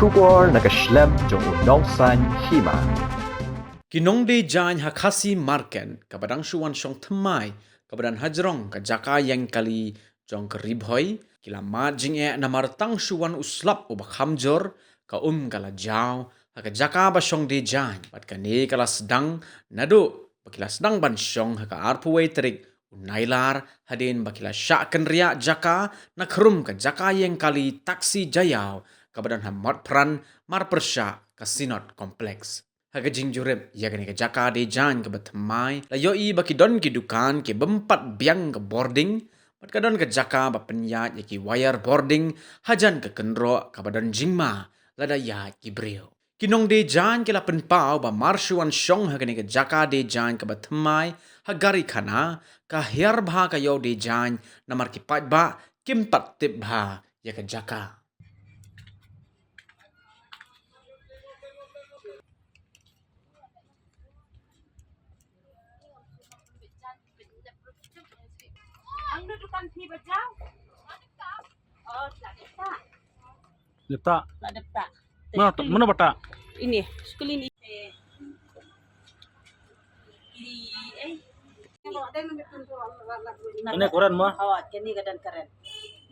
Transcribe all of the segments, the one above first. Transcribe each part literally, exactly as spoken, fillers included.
Khubor na ka shlem jong u Nongsaiñ Hima. Ki nongdie jaiñ ha Khasi Market, kaba dang shu wan shong thymmai, kaba don hajrong ka jaka ïeng kali jong ka Ri Bhoi, ki la mad jingeh namar tang shu wan u slap uba kham jur, ka um ka la jaw ha ka jaka ba shong die jaiñ, bad kane ka la sdang naduh ba ki la sdang ban shong ha ka arphew wei tarik u Nailar, hadien ba ki la shah kynriah jaka na khrum ka jaka ïeng kali taxi jaïaw, kaba don ha Motphran, marpyrshah ka Synod Complex. Ha ka jingjurip ïa kane ka jaka die jaiñ kaba thymmai, la ïohi ba ki don ki dukan ki bym pat biang ka bording, bad ka don ka jaka ba pynïaid ïa ki wire bording hajan ka kynroh kaba don jingma lada ïaid ki briew. Ki nongdie jaiñ ki la pynpaw ba mar shu wan shong ha kane ka jaka die jaiñ kaba thymmai ha Garikhana, ka hiar bha ka ïew die jaiñ namar ki paidbah kim pat tip bha ïa ka jaka. Dep tak? Lah dep tak? Mano, mano ba tak? Ini, sekali ni. Ini, eh. Kane koran mo? Oh, kane ka don koran.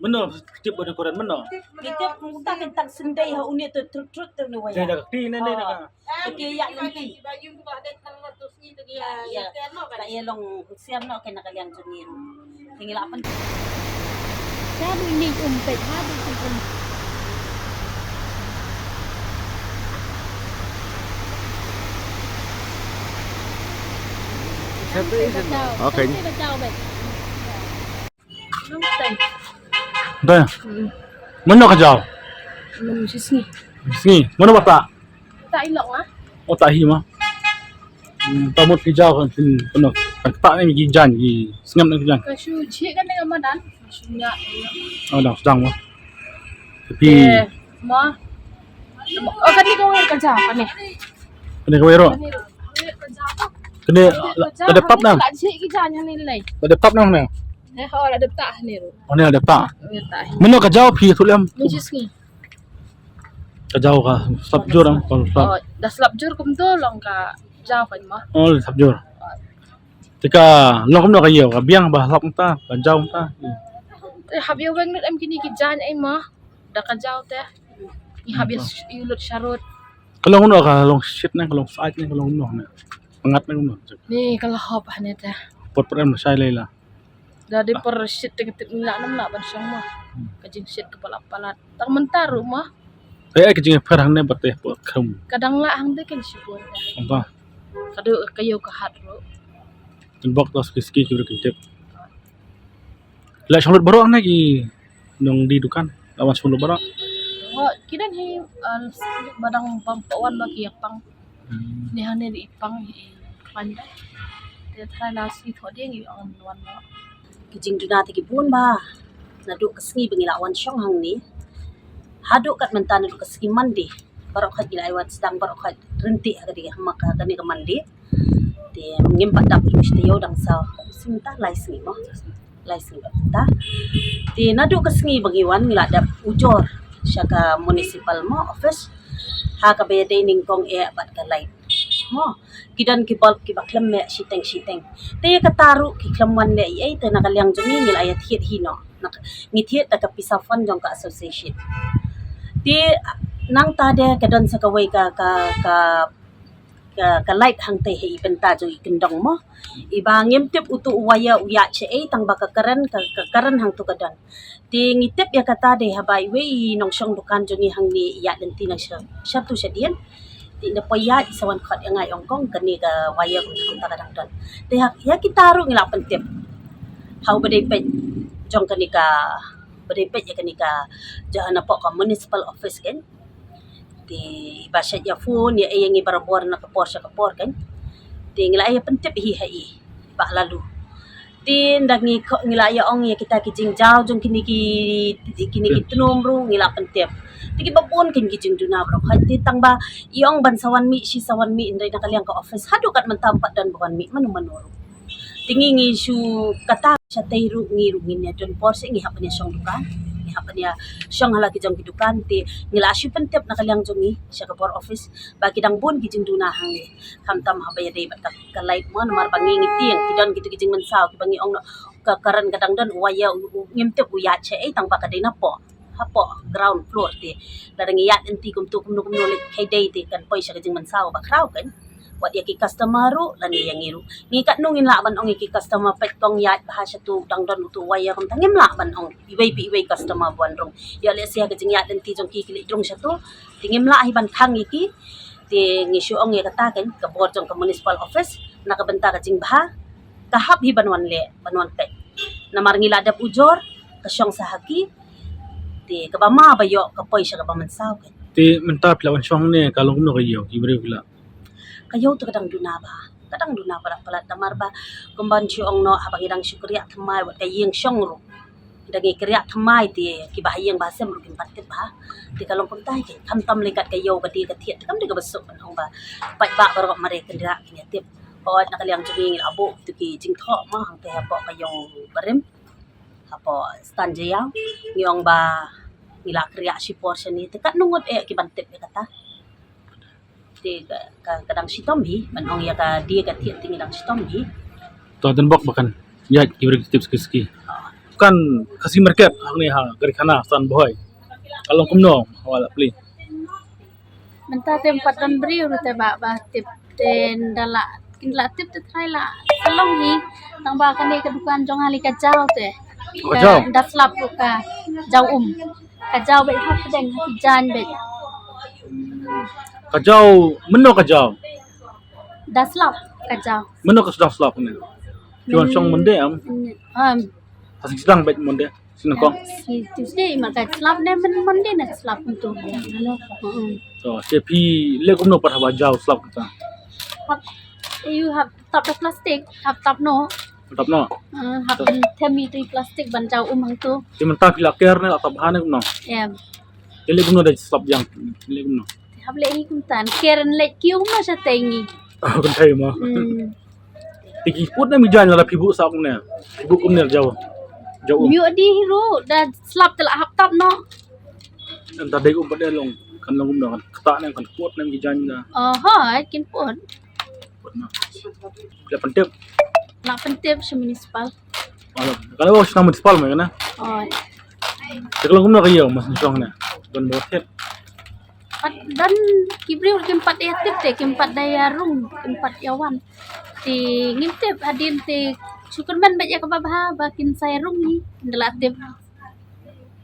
Mano, tip ba don koran mano? Tip, kita kentang sendai ha uni tu trut trut tu ni waya. Dei da kti ne, dei da ka. Okey, ya, nanti. Ya, ya. Tak ya long siam no kena kalian jengin. Tinggal apa? Sabi ni umpet, sabi ni umpet. Okay. Dah. Mano ka jaw? Mano shisngi. Shisngi. Mano ba tak? Tak ilok ah. Oh, tak hi ma. Hmm, ta mut ki jaw kan tin pynok. Kan tak ni ki jaiñ, ki sngap ni ki jaiñ. Ka shu jhieh kan dengan madan. Shu nyak. Oh, dang sdang ma. Tapi ma. Oh, kane ka wei ka jaw, kane. Kane ka wei ro. Kane ka jaw. Kane la dep tap nang. La jhieh ki jaiñ hangne lai. La dep tap nang ne. Eh, oh, la dep tap hangne ro. Oh, ne la dep tap. Mano ka jaw phi tu lem. Mano shisngi. Ka jaw ka slap jur am, ka slap. Oh, da slap jur kumto long ka jaw kan ma. Oh, slap jur. Te ka long kumno ka ïew, ka biang ba slap mynta, ka jaw mynta. Te hap ïa weng lut em kine ki jaiñ ei ma. Da ka jaw te. Ngi hap ïa lut sharud. Ka long kumno, ka long shit ne, ka long sait ne, ka long kumno ne. Ngat ne kumno. Ni ka la hop hangne te. Pot pot em shai lei la. Da dei por shit te ka tip ngi lah nam lah ban shong ma. Ka jingshit ka palat palat. Tang mynta ruh ma. Ai ka jingpher hangne ba te por kham. Ka dang lah hangte kan shibun. Amba. Ka dei ka ïew ka hat ruh. Kan bok tos ki ski ki ruh kin tip. La shong lut baroh hangne ki nongdie dukan. La wan shong lut baroh. Oh, ki don hi, uh, ba dang bam pawan ba ki ïa pang. Hmm. Ni hangne dei i pang i khlaiñ. Te trai la sngi thoh dei ngi ong wan noh. Ki jingduna te ki bun bha. Naduh ka sngi ba ngi la wan shong hangne. Haduh kat mynta naduh ka sngi Monday. Baroh khoit ngi la ai wan sdang baroh khoit ryntih ha ka dei ha ma ka kane ka Monday. Te ngim pat dap ïa u shu te ïoh dang saw. Sngi mynta lai sngi mo. Lai sngi bad mynta. Te naduh ka sngi ba ngi wan ngi la dep ujor sha ka municipal mo office. Ha kaba ïadei nyngkong eh bad ka light. Mo, ki don ki bulb kiba khlem eh shiteng shiteng. Te ïa kata ruh ki khlem wan leh ei ei te na ka liang jong ngi ngi la ïa thied hi noh. Na ka, ngi thied da ka pisa fund jong ka association. Te nangta de ka don sa kawei ka, ka, ka ka, ka light hangtei ha i bynta jong i kyndong mo. Iba ngim tip utu u wire u ïaid shaei tang ba ka karen, ka, ka karen hangtu ka don. Te ngi tip ïa kata dei haba iwei i nongshong dukan jong ngi hangne i ïaid lynti na sha, shatu shadien. Te ynda poi ïaid i sa wan khot ïa nga i ong kong kane ka wire kumta kumta ka dang don. Te ha, ïa kita ruh ngi la pyntip. Ha uba dei peit jong kane ka, ba dei peit ïa kane ka, jong napoh ka municipal office kan. Te ba shet ïa phone ïa ei ïa ngi barabor na ka por sha ka por kan. Te ngi la ïa pyntip hi ha i ba la lu. Te nda ngi ko, ngi la ïa ong ïa kita ki jingjaw jong kine ki, kine ki tnum ruh ngi la pyntip. Te kiba bun kin ki jingduna baroh khoit te tang ba i ong ban sa wan mih shi sa wan mih hynrei na ka liang ka office haduh kat mynta ym pat don ba wan mih mano mano ruh. Te ngi ngi shu kata shatei ruh ngi ruh ngin ïa don por seh ngi hap ban ïa shong dukan. Ngi Ban ïa shong ha la ki jong ki dukan te ngi la shu pyntip na ka liang jong ngi sha ka bor office ba ki dang bun ki jingduna hangne. Khamtam haba ïadei bad ka, ka light mo, namar ba ngi ngi tieng ki don kitu ki jingmynsaw kiba ngi ong noh ka current ka dang don, u wire u, u, ngim tip u ïaid shaei tang ba ka dei napoh, hapoh ground floor te. Lada ngi ïaid lynti kumtu kumno kumno lei ka dei te kan poi sha ka jingmynsaw ba khraw kan. Wat ïa ki customer ruh lane ïa ngi ruh. Ngi katno ngin lah ban ong ïa ki customer peit kong ïaid bha shatu dang don utu u wire kumta, ngim lah ban ong iwei pa iwei customer ban rung. Ïa lehse ha ka jingïaid lynti jong ki ki leit rung shatu. Te ngim lah hi ban khang ïa ki. Te ngi shu ong ïa kata kan ka bor jong ka municipal office na ka bynta ka jingbha ka hap hi ban wan leh ban wan peit. Namar ngi la dep ujor ka shong sa ha ki. Te kaba ma ba ïoh ka poi sha kaba mynsaw kan. Te mynta phi la wan shong ne ka long kumno ka ïew, ki briew ki la? Ka ïew te ka dang duna bha, ka dang duna palat palat namar ba kumban shu ong noh haba ngi dang shu kriah thymmai wat ka ïing shong ruh. Ngi dang ngi kriah thymmai te kiba ha ïing ba ha sem ruh kim pat tip bha. Te ka long kumta hi, khamtam lei kat ka ïew ka die ka thied te kam dei kaba suk ban ong ba paidbah baroh mareh kynrad kin ïa tip. Hooid na ka liang jong ngi ngi la buh tu ki jingthoh mo hangte hapoh ka ïew barim, hapoh stand jaiaw. Ngi ong ba ngi la kriah shipor shane te katno ngut eh kiban tip ïa kata. Te ka, ka, ka dang shitom hi ban ong ïa ka die ka thied te ngi dang shitom hi. To, don bok ba kan ïaid ki briew ki tip suki suki. Kan Khasi Market hangne ha Garikhana San Bhoi. Ka long kumno, hawa la pli? Mynta te ym pat don briew ruh te ba, ba tip te nda la, kin la tip te trai la. Ka long hi tang ba kane ka dukan jong nga lei ka jaw te. Ka jaw? Nda slap ruh ka jaw um. Ka jaw beit ha pdeng ha ki jaiñ beit. Ka jaw, mynno ka jaw? Da slap ka jaw. Mynno ka sdang slap ne? Ki wan shong Monday am? Am. Ha sdang beit Monday. Sdang kong. Ki Tuesday ma ka slap ne, myn Monday na slap tu. Mm. To, te phi leh kumno pat haba jaw slap kata? Hap, you have tap da plastic, hap tap noh. Tap noh. Ah, hap them ïa tu plastic ban jaw um hangtu. Te mynta phi la ker ne la tap bha ne kumno? Em. Te leh kumno da slap jang? Leh kumno? Hap leh hi kumta. Ker leh kiew ma shatei ngi. Ah, kumta ma. Hmm. Te ki put ne mi jaiñ la phi buh sa kumne. Phi buh kumne jaw. Jaw um. Ym ïoh dei hi ruh da slap te la hap tap noh. Em, ta dei um pat de long. Kan long kumno kan kata ne kan put ne mi jaiñ da. Oh, hooid, kin put. Put noh. La pyntip. La pyntip sha municipal. Alah, ka la wan sha municipal me kana? Oh. Te ka long kumno ka ïew mas shong ne? Don bor thied. Pat don ki briew kim pat ïa tip te kim pat da ïa rung, kim pat ïa wan. Te ngim tip hadien te shu kyrmen beit ïa kaba bha ba kin sa ïa rung hi. Nda la tip.